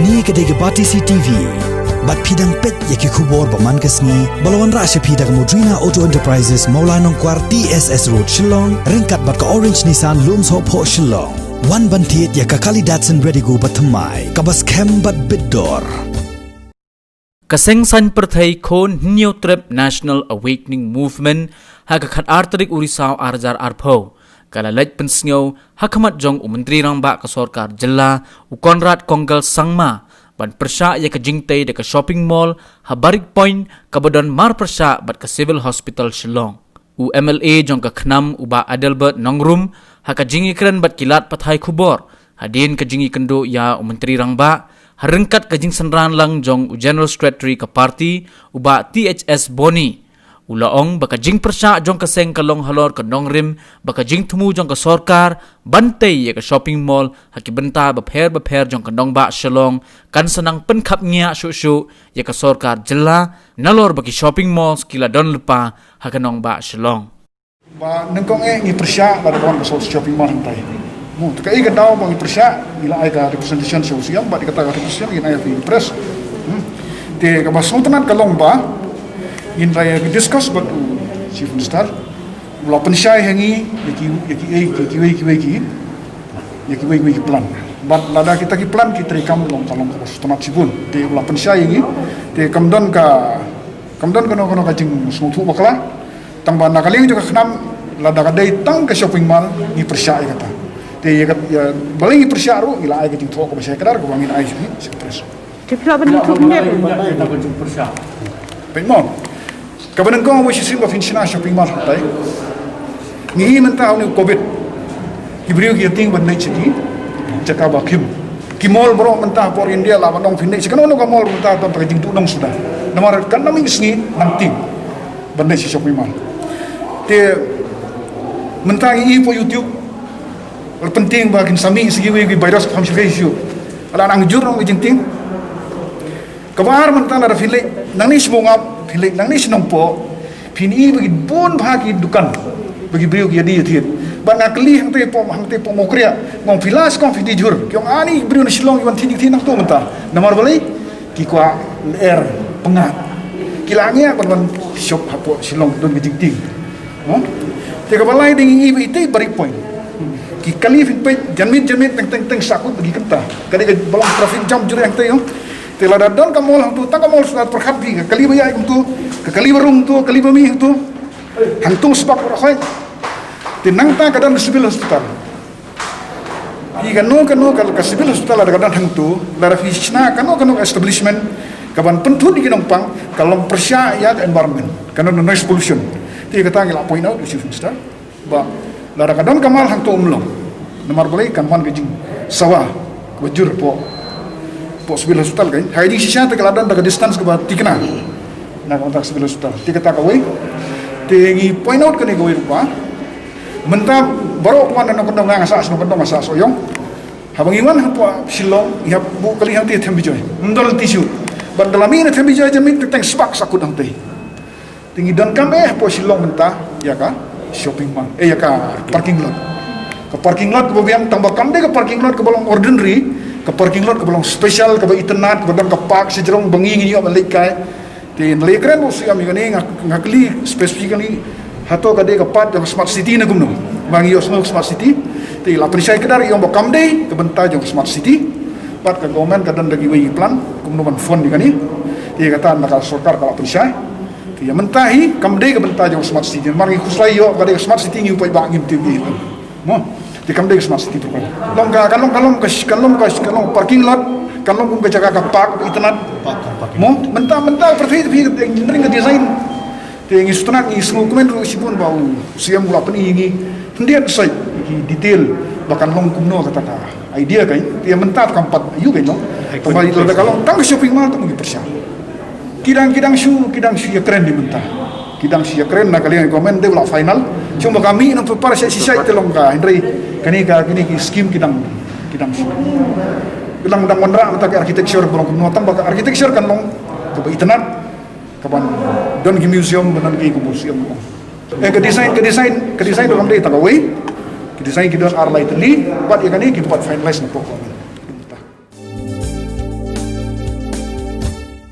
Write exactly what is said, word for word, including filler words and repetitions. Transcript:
Kane ka dei ka Batesi T V. Bad phi dang peit ïa ki khubor ba man ka sngi ba la wanrah sha phi da ka Modrina Auto Enterprises, Mawlai Nongkwar, T S S Road, Shillong, ryngkat bad ka Orange Nissan, Lumsohphoh, Shillong. Wan ban thied ïa ka kali Datsun Redigo ba thymmai, kaba skhem bad bit dor. Ka Seng Saiñ Pyrthei Khun Hynñiew Trep, National Awakening Movement, ha ka khatar tarik u Risaw ar hajar arphew, ka la leit pynsngew ha khmat jong u Myntri Rangbah ka Sorkar Jylla, u Conrad Kongkal Sangma, ban pyrshah ïa ka jingtei da ka shopping mall ha Barik Point, kaba don marpyrshah bad ka Civil Hospital Shillong. U M L A jong ka KHNAM, u Bah Adelbert Nongrum, ha ka jingïakren bad ki lad pathai khubor hadien ka jingïakynduh ïa u Myntri Rangbah, ha ryngkat ka jingsynran lang jong u General Secretary ka party, u Bah T H S Boni, u la ong ba ka jingpyrshah jong ka seng ka long halor ka nongrim bad ka jingthmu jong ka sorkar ban tei ïa ka shopping mall ha ki bynta bapher bapher jong ka nongbah Shillong, kan sa nang pynkhapngiah shuh shuh ïa ka sorkar jylla, nalor ba ki shopping malls ki la don lypa ha ka nongbah Shillong. Ba nyngkong eh ngi pyrshah lada ka wan ka shopping mall hangtai. Mo, te kaei ka daw ba ngi pyrshah, ngi la ai ka representation sha u Syiem, bad kata ka representation ngin ai ha phi press. Hmm. Te kaba sngewtynnat ka long ba ngin ïa discuss bad u Chief Minister, u la pynshai ha ngi ïa ki, ïa ki, ïa ki, ïa ki, ïa ki, ïa ki plan. Bad lada kita ki plan ki treikam, long ka long kaba sngewtynnat shibun. Te u la pynshai ha ngi, te kam don ka, kam don kano kano ka jingsngewthuh bakla. Tang ba na ka liang jong ka KHNAM, lada ka dei tang ka shopping mall, ngi pyrshah ïa kata. Te ïa ka, ïa, balei ngi pyrshah ruh, ngi la ai ka jingthoh kaba shai kdar, kaba ngin ai sha phi, sha press. Te phi lah ban ïathuh khyndiat. Peit mo. Kaba nyngkong, wi shisien ba phin shna shopping mall hangtai, ngi mynta ha une u covid, ki briew ki ïa tieng ban leit sha ki jaka ba khim. Ki mall baroh mynta hapoh India, lah ban ong phin leit sha kano kano ka mall mynta, don ka jingduhnong suda. Namar katno miet sngi nang tieng ban leit sha shopping mall. Te mynta ngi i hapoh YouTube, la pyntieng ba kin sa mih sha kiwei ki virus, kham shu kei shu. Lada nang jur nang jingtieng. Kaba ar, mynta lada phi leit nangne sha Mawngap, phi leit nangne sha Nongpoh, phin i ba ki bun bha ki dukan ba ki briew ki ïa die ïa thied. Bad nga kylli hangtei hapoh, hangtei hapoh Mawkriah, nga ong phi la sngewkhia, phi die jhur? Ki ong ani briew na Shillong ki wan thied jingthied nangto mynta. Namar balei? Ki kwah lyer pyngngad. Ki la ngiah ban wan shop hapoh Shillong don ka jingtieng. Mo? Te kaba lai dei ngi i ba itei Barik Point. Ki kali, phin peit, janmiet janmiet teng teng teng sahkut ba ki kynta. Ka dei kaba long traffic jam jur hangtei, no? Te lada don ka mall hangto, tang ka mall Star pyrkhat phi, ka kali ba ïaid kumto, ka kali ba rung to, ka kali ba mih hangto. Hangto sbak ba khoi. Te nangta ka don Civil Hospital. Phi kano kano ka, ka Civil Hospital lada ka don hangto, lada phi shna kano kano ka establishment kaban pynthut ïa ki nongpang, ka long pyrshah ïa ka environment, kano noise pollution. Te kata ngi la point out ïa u Chief Minister ba lada ka don ka mall hangto um long. Namar balei? Kan wan ka jingsawa kaba jur hapoh, hapoh Civil Hospital, kan. Hynrei shisha te ka la don da ka distance kaba thikna na ka bynta ka Civil Hospital. Te kata kawei. Te ngi point out kane kawei ruh ba mynta baroh phi wan na nongkyndong, nga sah sha nongkyndong, nga sah Sohiong. Haba ngi wan hapoh Shillong, ngi hap buh kali hangtei Them Bijoy. Ym don lynti shuh. Bad da la mih na Them Bijoy janmiet teng teng sbak sahkut hangtei. Te ngi donkam eh hapoh Shillong mynta ïa ka shopping mall, eh, ïa ka parking lot. Ka parking lot kaba biang, tang ba kam dei ka parking lot kaba long ordinary, ka parking lot kaba long special, kaba itynnad, kaba don ka park shajrong ba ngi ngin ïoh ban leit kai. Te ngi la ïakren bad u Syiem ïa kane, nga, nga kylli specifically, hato ka dei ka part jong ka smart city ne kumno? Ba ngi ïohsngew ka smart city. Te la pynshai kdar ïa u ba kam dei ka bynta jong ka smart city. Bad ka government ka don da kiwei ki plan kumno ban fund ïa kane. Te kata na ka sorkar ka la pynshai. Te ïa mynta hi kam dei ka bynta jong ka smart city. Namar ngi khuslai ïoh ka dei ka smart city, ngi u paidbah ngim tip ïa. Mo, te kam dei ka smart city program. Long ka, kan long, kan long ka, kan long ka, kan long parking lot, kan long kum ka jaka ka park itynnad. Mo, mynta, mynta pyrthei te phi, engineering ka design. Te ngi sngewtynnat, ngi sngewkmen ruh shibun ba u Syiem u la pyni ïa ngi khyndiat sait ki detail ba kan long kumno kata ka idea, kan. Te mynta kam pat ïoh, kan, long. Tang ba lada ka long tang ka shopping mall te ngi pyrshah. Ki dang, ki dang shu, ki dang shu ïakren de mynta. Ki dang shu ïakren na ka liang ka government, de u la final. Shu ba ka mih nang pyrshah shisha te long ka, hynrei kane ka, kine ki scheme ki dang, ki dang shu. Ki dang, dang wanrah mynta ka architecture ba long kumno, tang ba ka architecture kan long kaba itynnad, kaban don ki museum, ban don ki ka museum. Eh, ka design, ka design, ka design ruh kam dei tang kawei. Ka design ki don ar lai tylli, bad ïa kane kin pat finalize na pok.